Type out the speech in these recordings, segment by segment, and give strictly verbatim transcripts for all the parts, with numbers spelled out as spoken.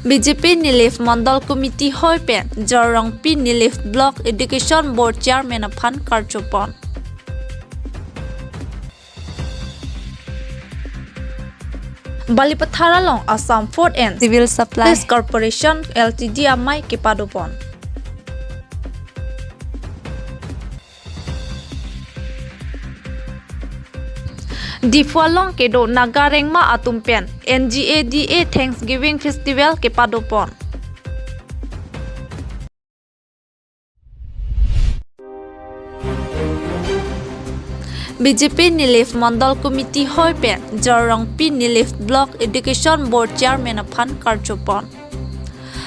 B J P Nilip Mandal Committee hoi pen Jarongpi Nilip Block Education Board Chairman aphan karchopon. Balipathar along Assam Food and Civil Supplies Corporation L T D amei kepadopon. Diphu along kedo Naga Rengma atum pen N G A D A Thanksgiving Festival kepadopon. B J P Nilip Mandal Committee hoi pen Jarongpi Nilip Block Education Board Chairman aphan karchopon.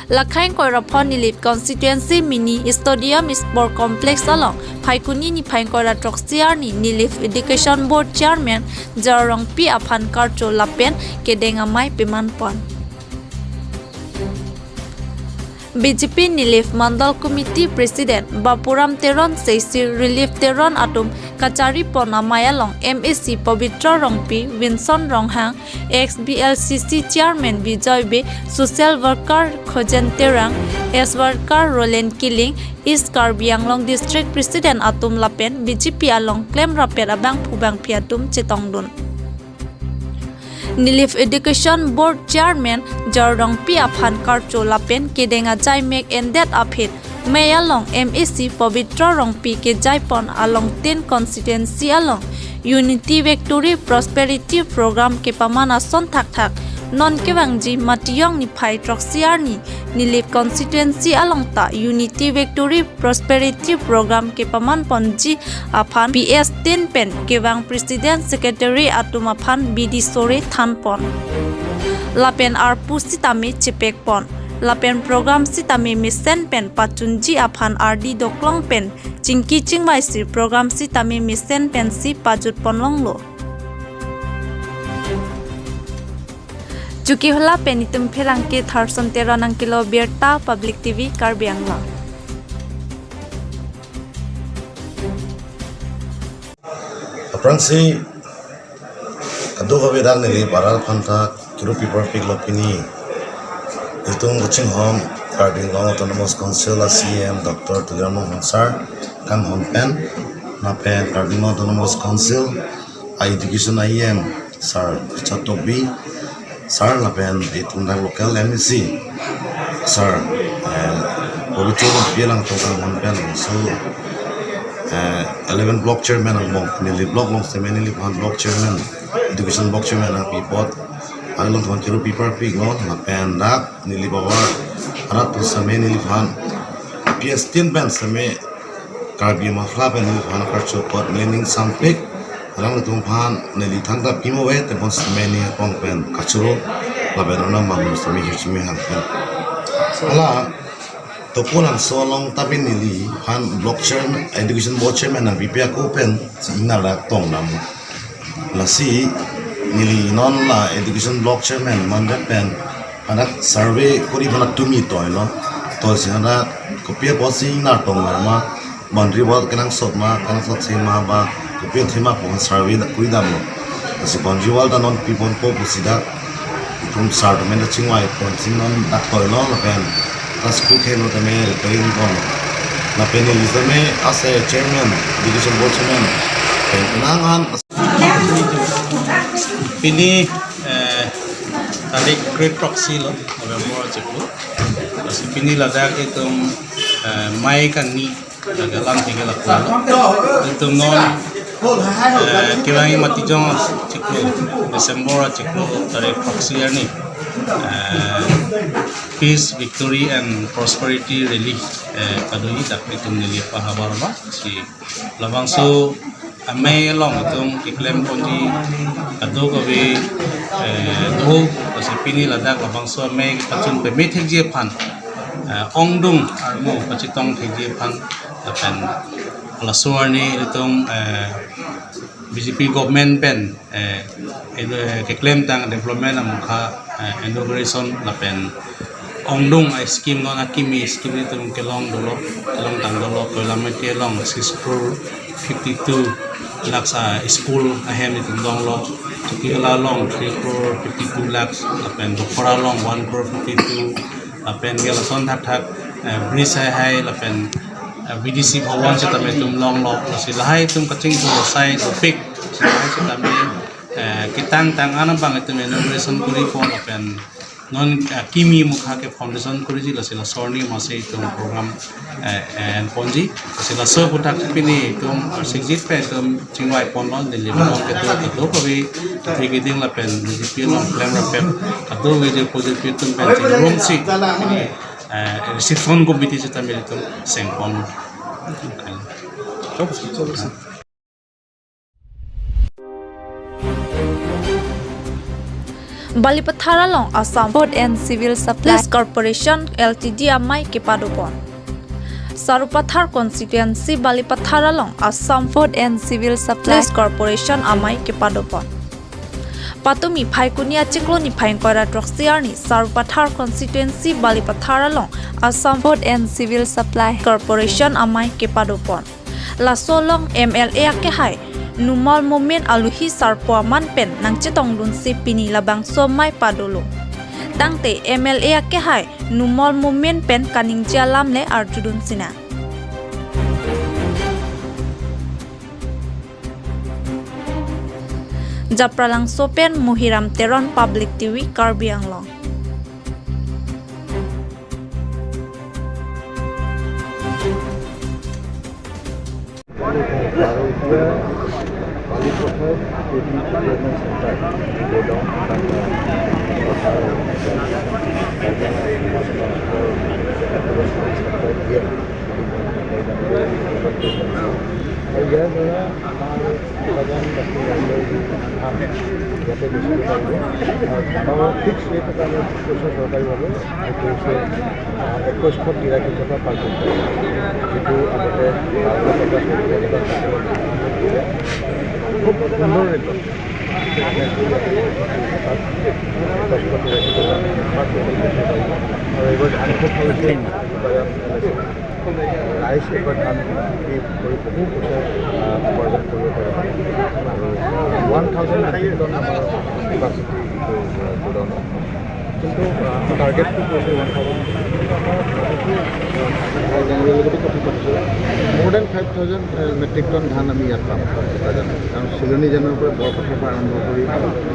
Lakhain koiraphon Nilip Constituency Mini Stadium Sport Complex along Phaikuni niphai ingkoi ra throksi arni Nilip Education Board Chairman Jarongpi aphan karcho lapen kedeng amei pemanpon. B J P Nilip Mandal Committee President Bapuram Teron seisi Relief Teron atum kacharipon amei along M A C Pabitra Rongpi, Vinson Ronghang, ex B L C C Chairman Bijoy Bey, social worker Khojen Terang, S worker Roland Killing, East Karbi Anglong District President atum lapen B J P along klemrapet abangphu bangphi atum chetongdun. Nilip Education Board Chairman Jarongpi aphan karcho lapen kedeng ajai mek endet aphi mei along M A C Pabitra Rongpi kejaipon along tin constituency along Unity Victory Prosperity Program kepaman ason thakthak non kevangji Matijong niphai throksi arni Nilip constituency along ta Unity Victory Prosperity Program kepamanponji aphan P S tin pen kevang President Secretary atum aphan bidi sore thanpon. Lapen arpu sitame chepekpon. Lapen program sitame mesen pen pachunji aphan ardi doklong pen chingki chingvaisi program sitame mesen pensi pajutpon longlo. Chokihola pen itum pherangke Tharson Teron nangkelo birta Public T V Karbi Anglong. Aphrangsi kadokave dak neli baral phanta kiru pipar piklo pini. Itum kachinghon Karbi Anglong Autonomous Council a C E M Doctor Tuliram Ronghang sir kanghon pen, lapen Karbi Anglong Autonomous Council a Education I M sir Richard Tokbi sir lapen itum dak local M A C sir, eh, Pabitra Rongpi alangtum kanghon pen so, eh, eleven block chairman angbong, neli block along seme neliphan block chairman, education block chairman nangpi apot alangtum aphan kiru pipar piklo, lapen dak neli bavar arat tu seme neliphan P S tin pen seme Karbi Mafla pen neliphan karcho apot neli ning sampik, alangtum aphan neli thangta pimo ve tepon seme ning apong pen kachoro, lapen arnam bang seme hirchumi hang pen. Hala Tokolangso along ta pen neliphan block chairman, education board chairman nangpipe ako pen si ingnar dak tong dam. Lasi neli non la education block chairman mandet pen adak survey kori aphan tumi toilo. Tosi adak kopi apotsi ingnar tong ma, boundary wall kenangsot ma, kenangsot thema ba, kopi thema pu survey dak kori damlo. Lasi boundary wall ta non piponpo pusi dak itum sir atum pen ta chingvaiponsi non dak toilo lapen ta school khelo tame repairing ponlo. Lapen neli tame as a chairman, education board chairman pen penang an. Pini, eh, tarik kre throksi lo, November achiklo. Lasi pini ladak itum, eh, mei kangni ladak alam thengke lapu lo. Itum non, eh, kevang Matijong achiklo, December achiklo tarik throksi arni, eh, Peace, Victory and Prosperity Rally, eh, padoji dak itum neli pahavar ba si labangso amei along itum keklemponji kadokave, eh, do, lasi pini ladak labangso amei kepachun peme thekji aphan, eh, ongdung armu kachetong thekji aphan, lapen laso arni itum, eh, B J P government pen, eh, edu-, eh, keklemtang development amukha, eh, inauguration lapen ongdung a scheme non akimi scheme itum kelong dolo, kelongtang dolo, Koilamati along six crore fifty two lakhs a school ahem itum donglo, Chokihola along three crore fifty-two lakhs, lapen Dophora along one crore fifty-two, lapen ke lason thakthak, eh, bridge hai hai, lapen, eh, V D C Bhawan sitame itum longlo, lasi lahai itum kachingthur asai dopik, lasi lahai sitame, eh, ketang tang anabang itum inauguration kuri pon, lapen non, eh, kimi mukha ke foundation kuriji, lasi laso arni masi itum program, eh, eh, ponji, lasi laso aphuthak pini itum, eh, sikjit pen itum chingvai ponlo, Delhi along kedo kedo kave, thik iding lapen B J P along klem rapet, kedo V J P, V J P itum pen chingrumsi, eh, reception committee sitame itum seng pon. Balipathar along Assam Food and Civil Supplies Corporation L T D amei kepadopon. Sarupathar constituency Balipathar along Assam Food and Civil Supplies Corporation amei kepadopon. Patumi Phaikuni achiklo niphai ingkoi ra throksi arni Sarupathar constituency Balipathar along Assam Food and Civil Supply Corporation amei kepadopon. Laso along M L A akehai Numal Momin aluhi sarpo aman pen nangchetongdunsi pini labangso amei padolo. Tangte M L A akehai Numal Momin pen kaningje alam le arjudun sina. Japralangso pen Muhiram Teron, Public T V, Karbi Anglong. আৰু ইয়াৰ দ্বাৰা আমাৰ উপাদান বাকী ৰাইজৰ যিটো ধান ইয়াতে বেচিব পাৰিব। আৰু ধানৰ ফিক্স ৰেট এটা আমি কৈছোঁ চৰকাৰীভাৱে, সেইটো হৈছে, আহ, একৈছশ তিৰাশী টকা পাৰ কুইণ্টেল, যিটো আগতে বাৰশ টকা, চৈধ্য টকা, খুব সুন্দৰ ৰেটত। একৈছশ তিৰাশী টকা পাৰ কুইণ্টেল বেচিব পাৰিব। আৰু এইবাৰ ধান খুব ভাল হৈছে। ৰাইজ এইবাৰ ধান খেতি কৰি বহু পইচা, আহ, উপাৰ্জন কৰিব পাৰে। আৰু ওৱান থাউজেণ্ড মেট্ৰিক টন আমাৰ কেপাচিটি এইটো, আহ, গোডাউনৰ। কিন্তু, আহ, আমাৰ টাৰ্গেটটো কৈছে ওৱান থাউজেণ্ড মেট্ৰিক টন। আমাৰ লগতো কথা পাতিছোঁ। More than five thousand, আহ, মেট্ৰিক টন ধান আমি ইয়াত পাম উপাৰ্জন। কাৰণ চিলনী জানৰ পৰা বৰপথাৰৰ পৰা আৰম্ভ কৰি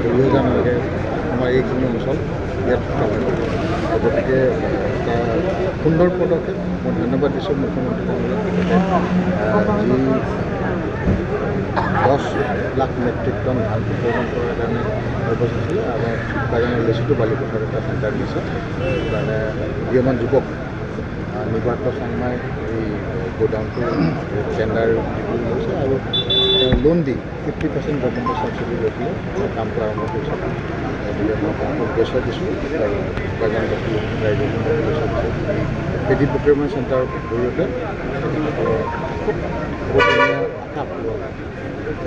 দুলিয়াজানলৈকে আমাৰ এইখিনি অঞ্চল ইয়াত কাম কৰে। গতিকে এটা সুন্দৰ পদক্ষেপ। মই ধন্যবাদ দিছোঁ মুখ্যমন্ত্ৰী ডাঙৰীয়াক। তেখেতে, আহ, যি দহ লাখ মেট্ৰিক টন ধান উৎপাদন কৰাৰ কাৰণে কাৰ্যসূচী আমাৰ বাগানৰ লেচুটো বালিপথাৰত এটা চেণ্টাৰ দিছে। সেইটো কাৰণে উদীয়মান যুৱক, আহ, নিবাৰ্ত চাংমাই এই গোডাউনটো টেণ্ডাৰ দিবলৈ লৈছে আৰু তেওঁ লোন দি ফিফটি পাৰ্চেণ্ট গভৰ্ণমেণ্টৰ ছাবচিডি লৈ পেলাই কামটো আৰম্ভ কৰিছে। গতিকে মই তেওঁক উদ্দেশ্য দিছোঁ আৰু বাগানবাসী ৰাইজক উদ্দেশ্য দিছোঁ। খেতি প্ৰক্ৰিয়াৰ চেণ্টাৰৰ জৰিয়তে তেখেতসকলৰ খুব বহুত ধুনীয়া কাম হ'ব।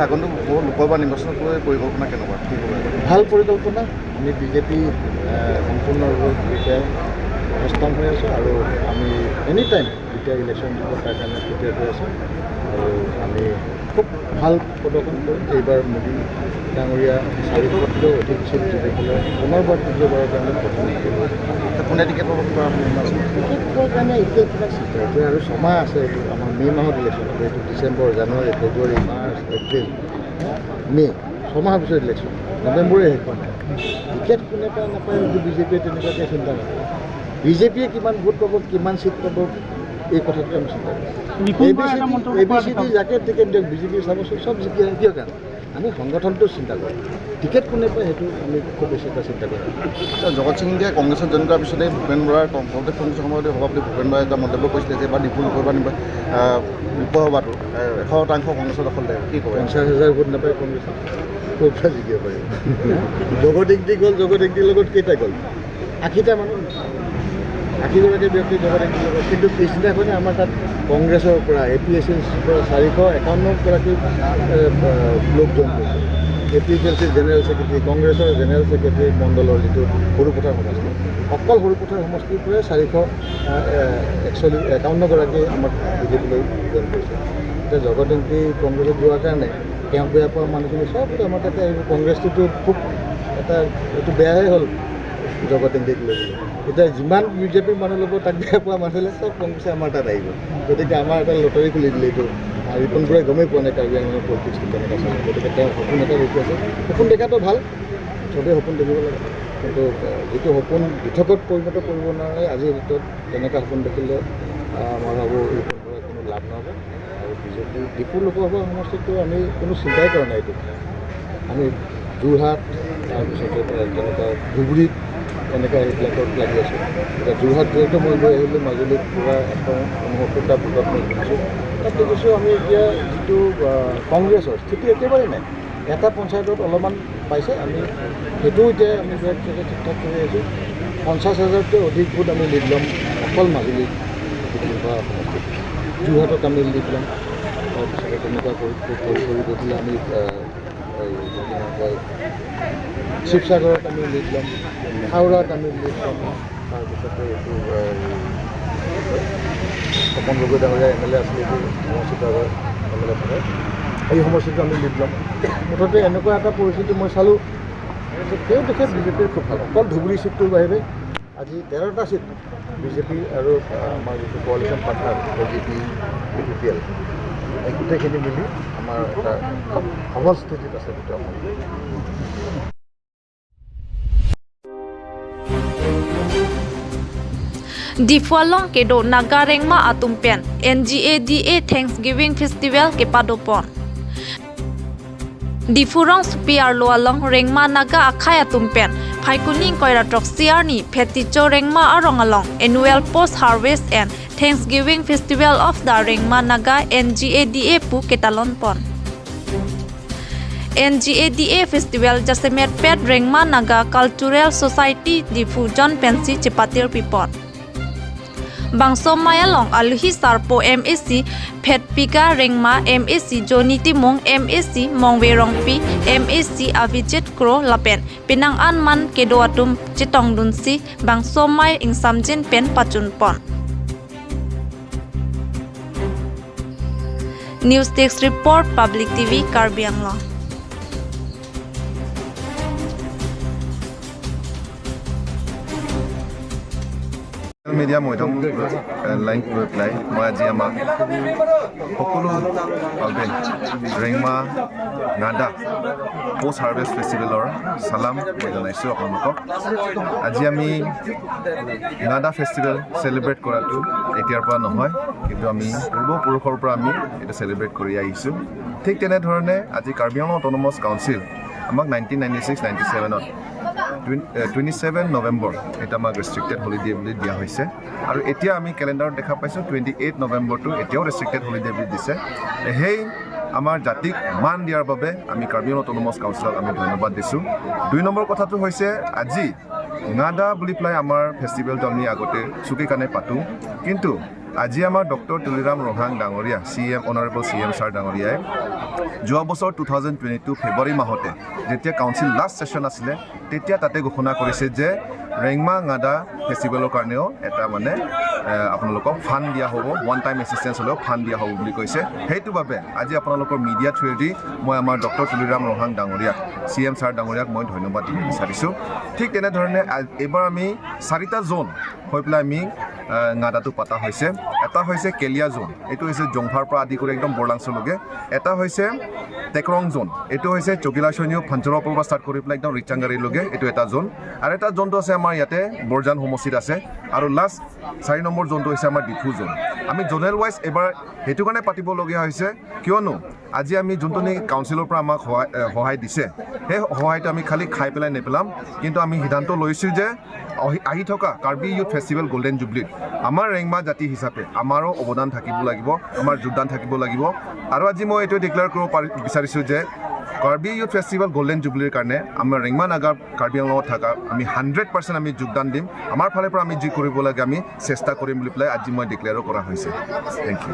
আগন্তুক বহু লোকসভা নিৰ্বাচনক লৈ পৰিকল্পনা কেনেকুৱা? কি ক'ব? ভাল পৰিকল্পনা। আমি বিজেপি, আহ, সম্পূৰ্ণৰূপে সষ্টম হৈ আছোঁ আৰু আমি এনি টাইম যেতিয়া ইলেকশ্যন দিব তাৰ কাৰণে প্ৰিপেয়াৰ হৈ আছোঁ। আৰু আমি খুব ভাল প্ৰদৰ্শন কৰিম। এইবাৰ মোদী ডাঙৰীয়া চাৰিশতকৈও অধিক চিট জিকি পেলাই পুনৰবাৰ তৃতীয়বাৰৰ কাৰণে প্ৰধানমন্ত্ৰী হ'ব। কোনে টিকেট পাব? টিকেট পোৱাৰ কাৰণে এতিয়া কিবা চিন্তা, এতিয়া আৰু ছমাহ আছে। এইটো আমাৰ মে' মাহত ইলেকশ্যন হ'ব। এইটো ডিচেম্বৰ, জানুৱাৰী, ফেব্ৰুৱাৰী, মাৰ্চ, এপ্ৰিল, মে', ছমাহৰ পিছত ইলেকশ্যন। নৱেম্বৰে শেষ হোৱা নাই। টিকেট কোনে পায় নাপায়, এইটো বিজেপিয়ে তেনেকুৱাকৈ চিন্তা নকৰে। বিজেপিয়ে কিমান ভোট পাব, কিমান চিট পাব, এই কথাটো আমি চিন্তা কৰিম। ৰিপুণ বৰা এটা মন্তব্য এ বি চি ডি কৰা যাকে টিকেট দিয়ক, বিজেপি চাবচোন, চব জিকে। কিয় কাৰণে? আমি সংগঠনটো চিন্তা কৰোঁ, টিকেট কোনে পায় সেইটো আমি খুব বেছি এটা চিন্তা কৰোঁ। আচ্ছা, জগৎ সিং সিংধিয়া কংগ্ৰেছত জইন কৰাৰ পিছতে ভূপেন বৰাৰ কং-, কংগ্ৰেছ কংগ্ৰেছৰ সময়তে সভাপতি ভূপেন বৰাই এটা মন্তব্য কৰিছিলে যে এইবাৰ নিপুণ কৰিবা নিবা, আহ, লোকসভাটো, আহ, এশ শতাংশ কংগ্ৰেছৰ দখল থাকিব। কি ক'ব? পঞ্চাছ হাজাৰ ভোট নাপায় কংগ্ৰেছে, ক'ৰ পৰা জিকিব পাৰিব? জগত ইংতি গ'ল, জগত ইংতিৰ লগত কেইটা গ'ল? আশীটা মানুহ, আশীগৰাকী ব্যক্তি জগত ইংতিৰ লগত। কিন্তু পিছদিনাখনে আমাৰ তাত কংগ্ৰেছৰ পৰা, এ পি এইচ এল চিৰ পৰা চাৰিশ একাৱন্ন গৰাকী, এ, এ, লোক জইন কৰিছে। এ পি এইচ এল চিৰ জেনেৰেল ছেক্ৰেটাৰী, কংগ্ৰেছৰ জেনেৰেল ছেক্ৰেটাৰী মণ্ডলৰ যিটো সৰুপথাৰ সমষ্টি, অকল সৰুপথাৰ সমষ্টিৰ পৰাই চাৰিশ, এ, এ, একচল্লিছ, একাৱন্ন গৰাকী আমাক বিজেপিলৈ জইন কৰিছে। এতিয়া জগত ইংতি কংগ্ৰেছত যোৱাৰ কাৰণে তেওঁক বেয়া পোৱা মানুহখিনি চব আমাৰ তাতে আহিব। কংগ্ৰেছটোতো খুব এটা, এইটো বেয়াহে হ'ল জগত ইংগিত লৈ পেলাই। এতিয়া যিমান বিজেপিৰ মানুহ ল'ব, তাক বেয়া পোৱা মানুহ হ'লে চব কংগ্ৰেছে আমাৰ তাত আহিব। গতিকে আমাৰ এটা লটাৰী খুলি দিলে এইটো। আৰু ৰিপুণ বৰাই গমেই পোৱা নাই কাৰ্বি আংলঙৰ পলিটিক্সটো কেনেকুৱা চলে। গতিকে তেওঁ সপোন এটা দেখি আছে। সপোন দেখাটো ভাল, চবেই সপোন দেখিব লাগে। কিন্তু, আহ, যিটো সপোন দিঠকত পৰিণত কৰিব নোৱাৰে, আজিৰ ডেটত তেনেকুৱা সপোন দেখিলে, আহ, মই ভাবোঁ ৰিপুণ বৰাই কোনো লাভ নহ'ব। আৰু বিজেপি ডিফু লোকসভা সমষ্টিটো আমি কোনো চিন্তাই কৰা নাই এইটো। আমি যোৰহাট, তাৰপিছতে তেনেকুৱা ধুবুৰীত, তেনেকুৱা এইবিলাকত লাগি আছোঁ। এতিয়া যোৰহাট যিহেতু মই গৈ আহিলোঁ, মাজুলীত পুৰা এশ ঊনসত্তৰটা ভোটত মই জিকিছোঁ। তাত দেখিছোঁ আমি এতিয়া যিটো, আহ, কংগ্ৰেছৰ স্থিতি একেবাৰে নাই। এটা পঞ্চায়তত অলপমান পাইছে, আমি সেইটো এতিয়া আমি জয়ত চাগে ঠিক ঠাক কৰি আছোঁ। পঞ্চাছ হাজাৰতকৈ অধিক ভোট আমি লিড ল'ম অকল মাজুলী বিধানসভা সমষ্টিত। যোৰহাটত আমি লিড ল'ম। তাৰপিছতে তেনেকুৱা কৰি, কৰি, কৰি গৈ পেলাই আমি, আহ, এই, কি নাম কয়, শিৱসাগৰত আমি লিড ল'ম, হাওৰাত আমি লিড ল'ম। তাৰপিছতে এইটো, আহ, তপন গগৈ ডাঙৰীয়া এম এল এ আছিলে, এইটো সমষ্টিত আগৰ এম এল এ থাকে, এই সমষ্টিটো আমি লিড ল'ম। মুঠতে এনেকুৱা এটা পৰিস্থিতি মই চালোঁ যে তেওঁ দেখে বিজেপিৰ খুব ভাল, অকল ধুবুৰী চিটটোৰ বাহিৰে আজি তেৰটা চিট বিজেপি আৰু, আহ, আমাৰ যিটো coalition partner A G P, B P P L, এই গোটেইখিনি মিলি আমাৰ এটা সবল স্থিতিত আছে গোটেই Asom. Diphu along kedo Naga Rengma atum pen N G A D A Thanksgiving Festival kepadopon. Diphu rongsopi arlo along Rengma Naga akhei atum pen Phaikuni ingkoi ra throksi arni Pheticho Rengma arong along Annual Post Harvest and Thanksgiving Festival of the Rengma Naga N G A D A pu ketalonpon. N G A D A Festival jasemet pet Rengma Naga Cultural Society Diphu Zone pensi chepatir pipon. Bangso amei along aluhi sarpo M A C Phetpika Rengma, M A C Johnny Timung, M A C Mongve Rongpi, M A C Avijit Kro lapen penang an man kedo atum chetongdunsi bangso amei ingsamjin pen pachunpon. News Desk Report, Public T V, Karbi Anglong. Media মৈদাম, এ, line লৈ পেলাই মই আজি আমাৰ সকলো বাবে Rengma Nada post harvest ফেষ্টিভেলৰ চালাম মই জনাইছোঁ আপোনালোকক। আজি আমি নাদা ফেষ্টিভেল চেলিব্ৰেট কৰাটো এতিয়াৰ পৰা নহয়, কিন্তু আমি পূৰ্বপুৰুষৰ পৰা আমি এইটো চেলিব্ৰেট কৰি আহিছোঁ। ঠিক তেনেধৰণে আজি কাৰ্বি আংলং অট'নমাছ কাউন্সিল আমাক নাইনটিন নাইনটি ছিক্স নাইনটি ছেভেনত টুৱেন-, এ, টুৱেণ্টি ছেভেন নৱেম্বৰ এইটো আমাক ৰেষ্ট্ৰিক্টেড হলিডে বুলি দিয়া হৈছে। আৰু এতিয়া আমি কেলেণ্ডাৰত দেখা পাইছোঁ টুৱেণ্টি এইট নৱেম্বৰটো এতিয়াও ৰেষ্ট্ৰিক্টেড হলিডে বুলি দিছে। সেই আমাৰ জাতিক মান দিয়াৰ বাবে আমি কাৰ্বি আংলং অট'নমাছ কাউন্সিলক আমি ধন্যবাদ দিছোঁ। দুই নম্বৰ কথাটো হৈছে আজি নাদা বুলি পেলাই আমাৰ ফেষ্টিভেলটো আমি আগতে চুকে কাণে পাতোঁ, কিন্তু আজি আমাৰ ডক্টৰ তুলিৰাম ৰংহাং ডাঙৰীয়া, C M, honourable C M sir ডাঙৰীয়াই যোৱা বছৰ two thousand twenty two February মাহতে যেতিয়া কাউন্সিল লাষ্ট ছেছন আছিলে, তেতিয়া তাতে ঘোষণা কৰিছে যে ৰেংমা নাদা ফেষ্টিভেলৰ কাৰণেও এটা মানে, এ, আপোনালোকক ফাণ্ড দিয়া হ'ব, ওৱান টাইম এছিষ্টেঞ্চ হ'লেও ফাণ্ড দিয়া হ'ব বুলি কৈছে। সেইটো বাবে আজি আপোনালোকৰ মিডিয়া থ্ৰুৱেদি মই আমাৰ ডক্টৰ তুলিৰাম ৰংহাং ডাঙৰীয়াক, চি এম ছাৰ ডাঙৰীয়াক মই ধন্যবাদ দিব বিচাৰিছোঁ। ঠিক তেনেধৰণে আ-, এইবাৰ আমি চাৰিটা জ'ন হৈ পেলাই আমি, আ, নাদাটো পতা হৈছে। এটা হৈছে কেলিয়া জ'ন, এইটো হৈছে জংফাৰ পৰা আদি কৰি একদম বৰলাংচলৈকে। এটা হৈছে টেকৰং জ'ন, এইটো হৈছে চকিলা চৈনিও ফাঞ্চলৰ পৰা ষ্টাৰ্ট কৰি পেলাই একদম ৰিচাংগাৰীলৈকে, এইটো এটা জ'ন। আৰু এটা জ'নটো আছে আমাৰ ইয়াতে বৰজান সমষ্টিত আছে। আৰু লাষ্ট চাৰি নম্বৰ জ'নটো হৈছে আমাৰ ডিফু জ'ন। আমি জ'নেল ৱাইজ এইবাৰ সেইটো কাৰণে পাতিবলগীয়া হৈছে, কিয়নো আজি আমি যোনটো নেকি কাউন্সিলৰ পৰা আমাক সহায়, এ, সহায় দিছে, সেই সহায়টো আমি খালি খাই পেলাই নেপেলাম, কিন্তু আমি সিদ্ধান্ত লৈছোঁ যে আহি, আহি থকা কাৰ্বি ইউথ ফেষ্টিভেল গল্ডেন জুবলিত আমাৰ ৰেংমা জাতি হিচাপে আমাৰো অৱদান থাকিব লাগিব, আমাৰ যোগদান থাকিব লাগিব। আৰু আজি মই এইটোৱে ডিক্লেয়াৰ কৰিব পাৰি, বিচাৰিছোঁ যে কাৰ্বি ইউথ ফেষ্টিভেল গল্ডেন জুবলিৰ কাৰণে আমাৰ ৰেংমা নাগা কাৰ্বি আংলঙত থকা আমি হাণ্ড্ৰেড পাৰ্চেণ্ট আমি যোগদান দিম। আমাৰ ফালৰ পৰা আমি যি কৰিব লাগে আমি চেষ্টা কৰিম বুলি পেলাই আজি মই ডিক্লেয়াৰো কৰা হৈছে। Thank you.